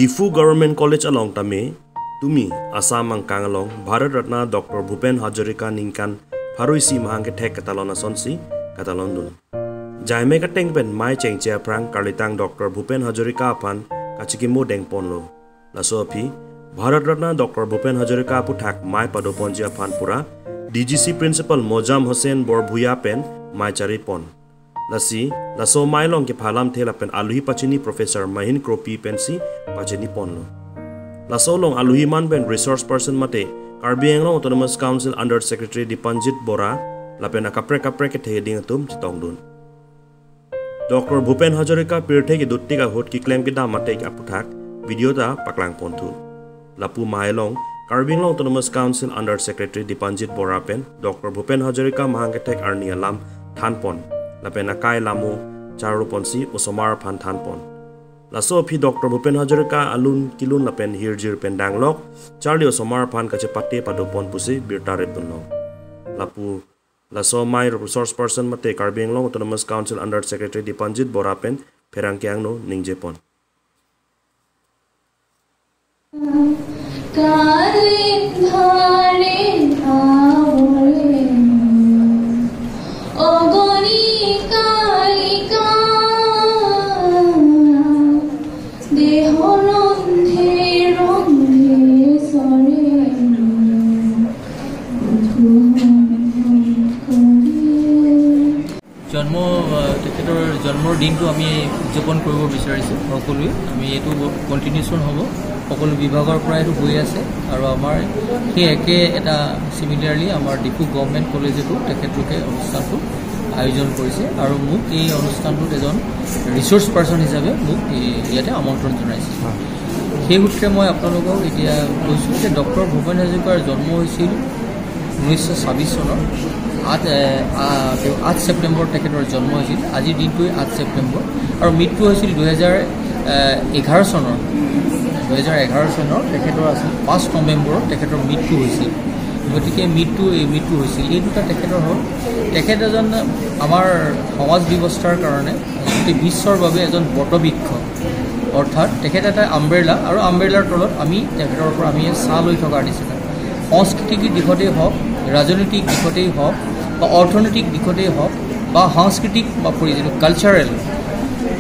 Diphu Government College along tame tumi Assam ang kangalong Bharat Ratna Dr. Bhupen Hazarika ningkan pharuisi mahang ke thek katalon asonsi katalon dun jaime ka tengpen mai chengche prang karlitang Dr. Bhupen Hazarika aphan kachikimo dengpon lo laso phi Bharat Ratna Dr. Bhupen Hazarika puthak mai padoponjia phan pura DGC Principal Mojam Hossain Borbhuya pen mai chari pon lasi laso mailong ke phalam thela pen aluhi pachini Professor Mahin Kropi pensi pachini ponlo laso long aluhi man pen resource person mate Karbi Anglong Autonomous Council Under Secretary Dipanjit Bora lapen akapre kapre ke theding atum chitong dun Dr. Bhupen Hazarika pirthe ki dutti ka hot ki claim ki da mate ki aputhak video ta paklang ponthu lapu mailong Karbi Anglong Autonomous Council Under Secretary Dipanjit Bora pen Dr. Bhupen Hazarika mahang ke thek arni alam thanpon lapen akai lamu charu ponsi osomar phan thanpon laso phi Dr. Bhupen Hazarika alun kilun lapen hirjir pen danglok charli osomar phan kache patte padopon pusi birtare punlo lapu laso mai resource person mate Karbi Anglong Autonomous Council Under Secretary Dipanjit Bora pen pherangkyang no ningjepon জন্ম তেখেতৰ জন্মৰ দিনটো আমি উদযাপন কৰিব বিচাৰিছোঁ সকলোৱে। আমি এইটো কণ্টিনিউশ্যন হ'ব, সকলো বিভাগৰ পৰা এইটো হৈ আছে আৰু আমাৰ সেই একে এটা চিমিলাৰলি আমাৰ ডিফু গভৰ্ণমেণ্ট কলেজতো তেখেতলোকে অনুষ্ঠানটো আয়োজন কৰিছে আৰু মোক এই অনুষ্ঠানটোত এজন ৰিচোৰ্চ পাৰ্চন হিচাপে মোক ইয়াতে আমন্ত্ৰণ জনাইছে। সেই সূত্ৰে মই আপোনালোকক এতিয়া কৈছোঁ যে ডক্টৰ ভূপেন হাজৰিকাৰ জন্ম হৈছিল 1926 চনৰ 8 ছেপ্টেম্বৰত তেখেতৰ জন্ম হৈছিল। আজিৰ দিনটোৱে 8 ছেপ্টেম্বৰ আৰু মৃত্যু হৈছিল 2011 চনৰ 2011 চনৰ তেখেতৰ আছিল 5 নৱেম্বৰত তেখেতৰ মৃত্যু হৈছিল। গতিকে মৃত্যু হৈছিল এই দুটা তেখেতৰ হ'ল। তেখেত এজন আমাৰ সমাজ ব্যৱস্থাৰ কাৰণে গোটেই বিশ্বৰ বাবে এজন বটবৃক্ষ, অৰ্থাৎ তেখেত এটা আমব্ৰেলা আৰু আমব্ৰেলাৰ তলত আমি তেখেতৰ পৰা আমি ছাঁ লৈ থকাৰ নিচিনা। সাংস্কৃতিক দিশতেই হওক, ৰাজনৈতিক দিশতেই হওক বা অৰ্থনৈতিক দিশতেই হওক বা সাংস্কৃতিক বা যিটো কালচাৰেল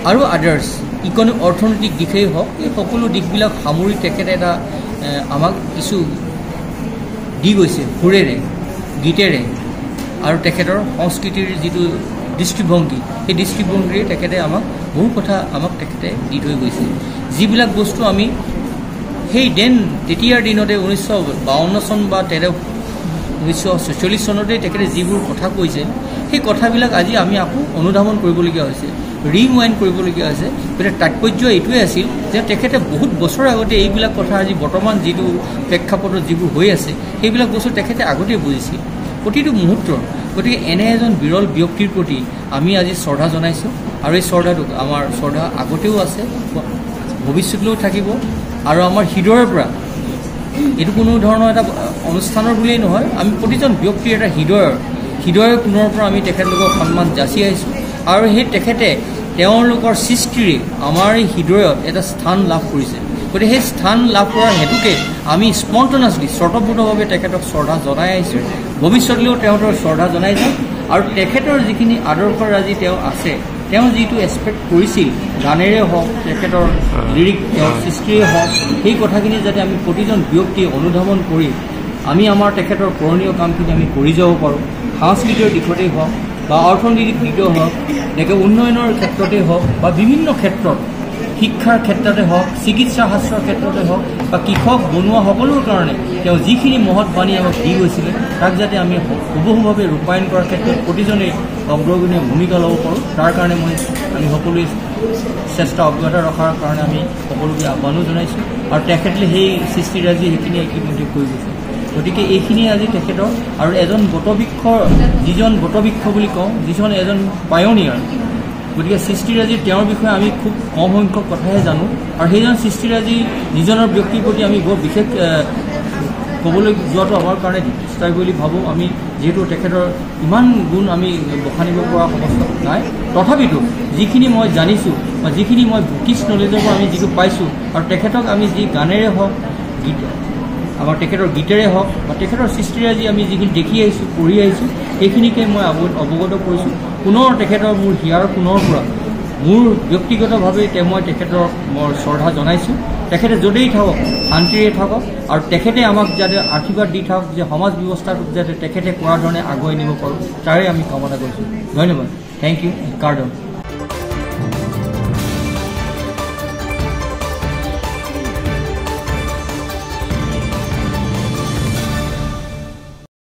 আৰু আদাৰ্ছ ইকনমিক অৰ্থনৈতিক দিশেই হওক, এই সকলো দিশবিলাক সামৰি তেখেতে এটা আমাক কিছু দি গৈছে সুৰেৰে, গীতেৰে আৰু তেখেতৰ সংস্কৃতিৰ যিটো দৃষ্টিভংগী, সেই দৃষ্টিভংগীৰে তেখেতে আমাক বহু কথা আমাক তেখেতে দি থৈ গৈছে। যিবিলাক বস্তু আমি সেই তেতিয়াৰ দিনতে 1952 চন বা 1946 চনতেই তেখেতে যিবোৰ কথা কৈছে সেই কথাবিলাক আজি আমি আকৌ অনুধাৱন কৰিবলগীয়া হৈছে, ৰিৱাইণ্ড কৰিবলগীয়া হৈছে। গতিকে তাৎপৰ্য এইটোৱে আছিল যে তেখেতে বহুত বছৰ আগতে এইবিলাক কথা আজি বৰ্তমান যিটো প্ৰেক্ষাপটত যিবোৰ হৈ আছে সেইবিলাক বস্তু তেখেতে আগতেই বুজিছিল প্ৰতিটো মুহূৰ্তৰ। গতিকে এনে এজন বিৰল ব্যক্তিৰ প্ৰতি আমি আজি শ্ৰদ্ধা জনাইছোঁ আৰু এই শ্ৰদ্ধাটোক আমাৰ শ্ৰদ্ধা আগতেও আছে, ভৱিষ্যতলৈও থাকিব আৰু আমাৰ হৃদয়ৰ পৰা এইটো কোনো ধৰণৰ এটা অনুষ্ঠানৰ বুলিয়েই নহয়, আমি প্ৰতিজন ব্যক্তিৰ এটা হৃদয়ৰ কোণৰ পৰা আমি তেখেতলোকক সন্মান যাচি আহিছোঁ আৰু সেই তেখেতে তেওঁলোকৰ সৃষ্টিৰে আমাৰ এই হৃদয়ত এটা স্থান লাভ কৰিছে। গতিকে সেই স্থান লাভ কৰাৰ হেতুকে আমি স্পণ্টনাছলি স্বতঃস্ফূৰ্তভাৱে তেখেতক শ্ৰদ্ধা জনাই আহিছোঁ, ভৱিষ্যতলৈও তেওঁলোকৰ শ্ৰদ্ধা জনাই যাম। আৰু তেখেতৰ যিখিনি আদৰ্শৰাজি তেওঁ আছে, তেওঁ যিটো এক্সপেক্ট কৰিছিল গানেৰে হওক, তেখেতৰ লিৰিক তেওঁৰ সৃষ্টিৰে হওক, সেই কথাখিনি যাতে আমি প্ৰতিজন ব্যক্তিয়ে অনুধাৱন কৰি আমি আমাৰ তেখেতৰ কৰণীয় কামখিনি আমি কৰি যাব পাৰোঁ, সাংস্কৃতিক দিশতেই হওক বা অৰ্থনৈতিক দিশতেই হওক, তেনেকৈ উন্নয়নৰ ক্ষেত্ৰতেই হওক বা বিভিন্ন ক্ষেত্ৰত, শিক্ষাৰ ক্ষেত্ৰতে হওক, চিকিৎসা শাস্ত্ৰৰ ক্ষেত্ৰতে হওক বা কৃষক বনোৱা সকলোৰ কাৰণে তেওঁ যিখিনি মহৎ বাণী আমাক দি গৈছিলে তাক যাতে আমি হুবহুভাৱে ৰূপায়ণ কৰাৰ ক্ষেত্ৰত প্ৰতিজনেই অগ্ৰগণীয় ভূমিকা ল'ব পাৰোঁ, তাৰ কাৰণে আমি সকলোৱে চেষ্টা অব্যাহত ৰখাৰ কাৰণে আমি সকলোকে আহ্বানো জনাইছোঁ আৰু তেখেতলে সেই সৃষ্টিৰাজি সেইখিনি ইতিমধ্যে কৰি গৈছে। গতিকে এইখিনিয়ে আজি তেখেতৰ আৰু এজন বটবৃক্ষ, যিজন বটবৃক্ষ বুলি কওঁ, যিজন এজন পায়নিয়াৰ, গতিকে সৃষ্টিৰাজিৰ তেওঁৰ বিষয়ে আমি খুব কম সংখ্যক কথাহে জানো আৰু সেইজন সৃষ্টিৰাজি যিজনৰ ব্যক্তিৰ প্ৰতি আমি বৰ বিশেষ ক'বলৈ যোৱাটো আমাৰ কাৰণে ধৃষ্টতাই বুলি ভাবোঁ আমি, যিহেতু তেখেতৰ ইমান গুণ আমি বখানিব পৰা অৱস্থা নাই। তথাপিতো যিখিনি মই জানিছোঁ বা যিখিনি মই বুকিছ নলেজৰ পৰা আমি যিটো পাইছোঁ আৰু তেখেতক আমি যি গানেৰে হওক, গীত আমাৰ তেখেতৰ গীতেৰে হওক বা তেখেতৰ সৃষ্টিৰে যি আমি যিখিনি দেখি আহিছোঁ, পঢ়ি আহিছোঁ, সেইখিনিকে মই অৱগত কৰিছোঁ। পুনৰ তেখেতৰ মোৰ হিয়াৰ পুনৰ পৰা মোৰ ব্যক্তিগতভাৱে মই তেখেতক মই শ্ৰদ্ধা জনাইছোঁ। তেখেতে য'তেই থাকক শান্তিৰে থাকক আৰু তেখেতে আমাক যাতে আশীৰ্বাদ দি থাকক যে সমাজ ব্যৱস্থাটোক যাতে তেখেতে কোৱাৰ ধৰণে আগুৱাই নিব পাৰোঁ, তাৰে আমি কামনা কৰিছোঁ। ধন্যবাদ, thank U, কাৰ্ডন।